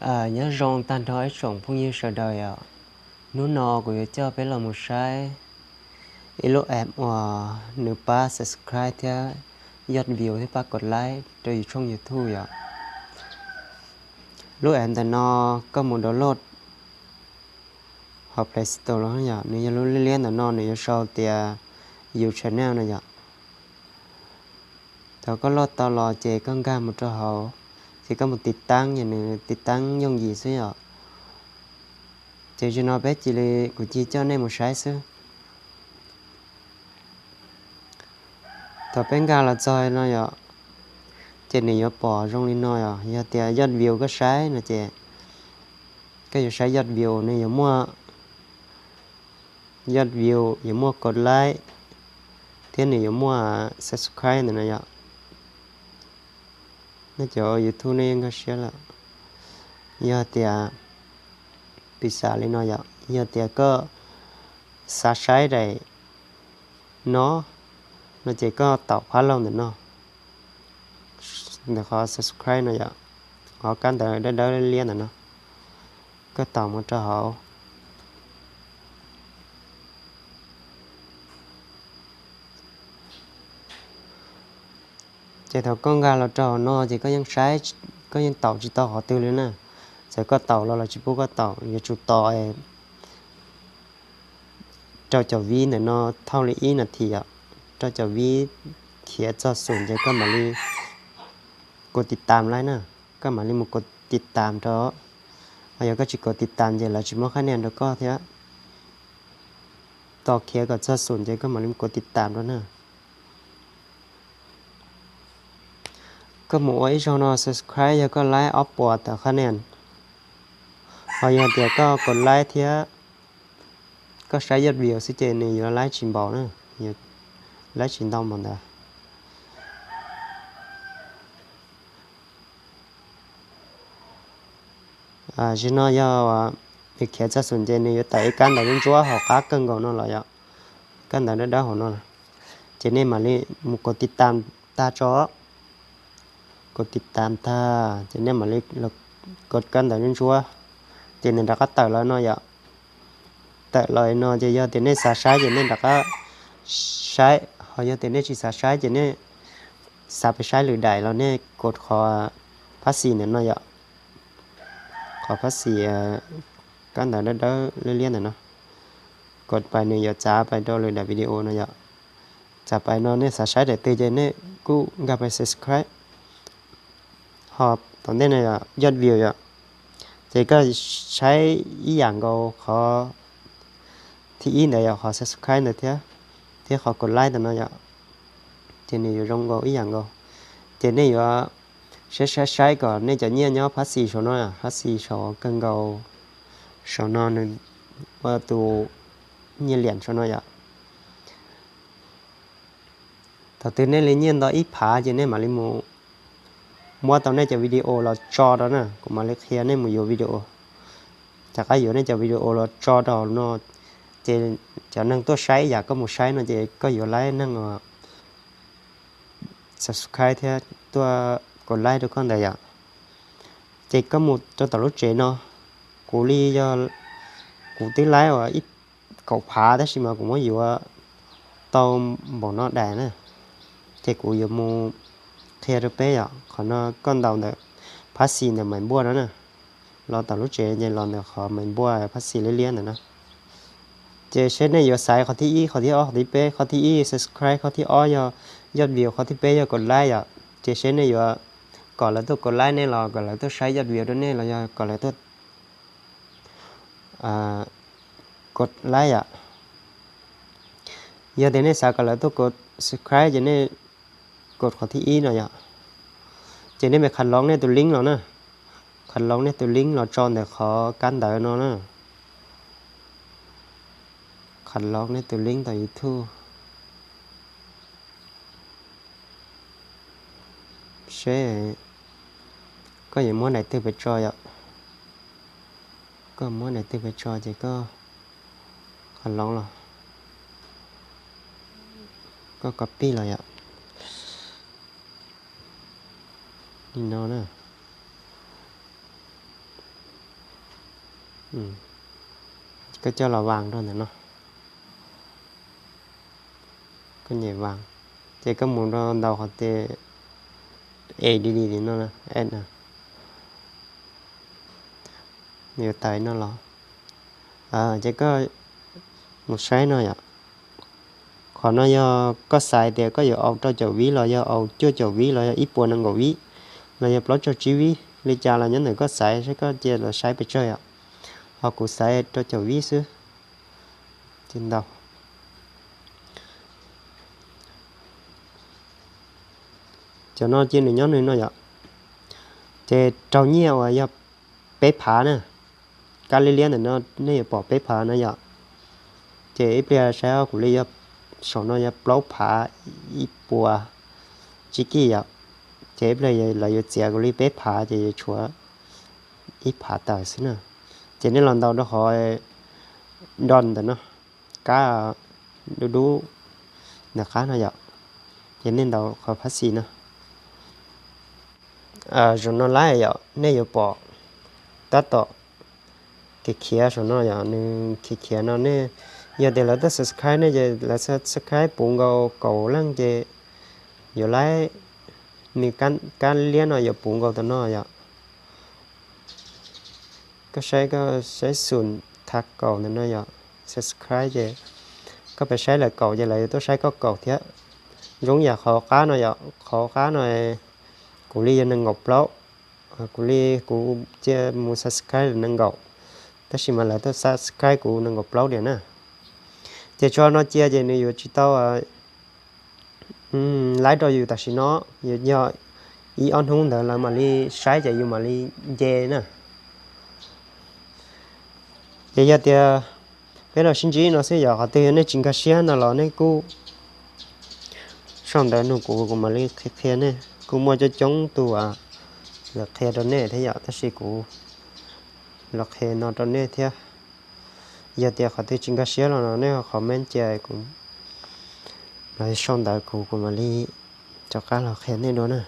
Nyob zoo tag nrho ib tsoom phooj ywg sawv daws yom. Hnub no kuv yuav coj peb los mus saib ib lub app uas nws pab subscribe thiab yoj view thiab pab kos like rau yus tshooj YouTube yom. Lub app ntawm no koj mus download hauv Play Store los yom, nws yog lub liab liab ntawm no, nws yuav sau tias YouTube channel no yom. Thaum koj load tau los ces koj nkag mus rau hauv, ces koj mus tiv taab, ces nws tiv taab yooj yim xwb yom. Ces zaum no peb cia li, kuv cia li coj nej mus saib xwb. Thaum peb nkag los txog no yom, ces nws yuav pom zoo li no yom. Yog tias yoj view koj saib no ces koj yuav saib yoj view, nws yuav muaj yoj view, yuav muaj kos like thiab nws yuav muaj subscribe ntawm no yom. Nej cov YouTube nej yeej nkag siab lawm. Yog tias, piv xam li no yom, yog tias koj xav saib daim no, no ces koj taum phab laug ntawm no, ntawm qhov subscribe no yom, qhov kab ntawv dawb dawb liab ntawm no, koj taum mus rau hauv. Ces thaum koj nkag los rau hauv no ces koj yeej saib, koj yeej taum tsis tau qhov twg li na. Txawm koj taum los los tsis pub koj taum, yuav tsum tos rau caum vib ntawm no thauj li ib nas this yom. Rau caum vib khiav txog xum ces koj mam li kos tiv tam laib na, koj mam li mus kos tiv tam rau. Ho yog koj tsis kos tiv tam ces lawv tsis muab khab nias rau koj thiab. Tos khiav kom txog xum ces koj mam li mus kos tiv tam rau na. Koj mus ua ib zaug no subscribe yog koj laib ob puas tawm khab nias. Ho yog tias koj kos laib thiab koj saib yoj view xwb ces nws yuav laib tsis npaum na, laib tsis ntau npaum ntawd. Zaum no yog nws khiav txog xum ces nws yuav tawm ib kab ntawv ntsuab ntsuab hauv qab kawg nkaus no los yom, kab ntawv dawb dawb hauv no. Ces nej mam li mus kos tiv tam tag tso, kos tiv tam tag ces nej mam li kos kab ntawv ntsuab ntsuab, ces nws rov qab tawm los no yom. Tawm los no ces yog tias nej xav saib ces nej rov qab saib, ho yog tias nej tsis xav saib ces nej xav pais saib lwm daim los nej kos qhov phab xis ntawm no yom. Qhov phab xis, kab ntawv dawb dawb liab liab ntawm no, kos pais nws yuav txav pais rau lwm daim video no yom. Txav pais no nej xav saib daim twg ces nej kuj nkag pais subscribe. Ho tom ntej no yog yoj view yom, ces koj saib ib yam nkaus qhov thib ib ntawd yom, qhov subscribe ntawd thiab, thiab qhov kos like ntawm no yom, ces nws yuav zoo nkaus ib yam nkaus. Ces nej yuav saib saib saib kom nej cov nyiaj nyob phab xis saum no, phab xis saum kawg nkaus, saum no nws ua tus nyiaj liam saum no yom. Thaum twg nej li nyiaj nto ib phav ces nej mam li mus muab tau nej cov video los tso rau na, kuv mam li qhia nej mus yuav video. Rov qab yuav nej cov video los tso rau no, ces cov neeg tuaj saib yam koj mus saib no ces koj yuav laib neeg subscribe thiab tuaj kos like rau koj ntawd yom. Ces koj mus rau tom lub tsev no, kuv li yog kuv twb laib ua ib kaum phav tab sis mas kuv muab yuav tau npaum no daim na. Ces kuv yuav mus qhia rau peb yom, qhov no koj ntaus ntawm phab xis ntawm maim npuaj no na. Los tom lub tsev ces los ntawm qhov maim npuaj phab xis liab liab ntawm no. Ces seb nej yuav xaiv qhov thib ib, qhov thib ob, qhov thib peb. Qhov thib ib subscribe, qhov thib ob yog yoj view, qhov thib peb yog kos like yom. Ces seb nej yuav kom lawv tuaj kos like nej los kom lawv tuaj saib yoj view rau nej los yog kom lawv tuaj kos like yom. Yog tias nej xav kom lawv tuaj kos subscribe ces nej kos qhov thib ib no yom. Ces nej mam khav loov nej tus link los na, khav loov nej tus link los tso ntawm qhov kab ntawv no na. Khav loov nej tus link tom YouTube. Seb koj yuav muab daim twg pes tso yom. Koj muab daim twg pes tso ces koj khav loov los, koj copy los yom. Li no na. Koj coj los vas rau ntawm no, koj nyem vas, ces koj mus rau ntawm qhov tias A D D no, add no, nws yuav tawm no los, ces koj mus saib no yom. Qhov no yog koj xaiv tias koj yuav au rau caum vib los yog au cuaj caum vib los yog ib puas nees nkaum vib los yog plaub caug tsib vib li cas los nyob ntawm koj xaiv saib koj cia los saib pes tsawg yom. Ho kuv xaiv rau caum vib xwb. Ntau. Cov no cia nws nyob nws no yom. Ces raug nyiaj uas yog peb phav na. Kab liab liab ntawm no nej yuav pom peb phav na yom. Ces ib pliag saib kuv li yog, saum no yog plaub phav ib puas tsib kij yom. Ces ib pliag lawv yuav txiav kuv li peb phav ces yuav tshuav ib phav tawm xwb na. Ces nej los ntaus rau qhov done ntawm no, kab dub dub ntawm qab no yom. Ces nej ntaus qhov phab xis no. Zaum no lawm yom, nej yuav pom tab tom khiav khiav saum no yom, nws khiav khiav no nej, yog tias lawv tuaj subscribe nej ces lawv subscribe puv nkaus kaum leej ces yuav laib, nws kab liab no yuav puv nkaus tam no yom. Koj saib, koj saib xum thav kaum ntawm no yom, subscribe ces koj pes saib lawv kaum ces lawv yuav tuaj saib koj kaum thiab. Zoo yam qhov qab no yom, qhov qab no kuv li yog nees nkaum plaub, kuv li kuv cia mus subscribe nees nkaum, tab sis mas lawv tuaj subscribe kuv nees nkaum plaub diam na. Ces tso no cia ces nws yuav tsis tau laib rau yus tam sim no, yus yog ib ob hnub ntawd lawv mam li saib ces yus mam li nce na. Ces yog tias peb los sib ntsib no xwb yom, qhov twg yog nej tsis nkag siab no los nej kuj sau ntawv nug kuv, kuv mam li qhia qhia nej. Kuj muaj coob coob tus uas lawv qhia rau nej thiab yom, tab sis kuv los qhia no rau nej thiab. Yog tias qhov twg tsis nkag siab los no nej comment cia kuv los sau ntawv kuv, kuv mam li rov qab los qhia nej dua na.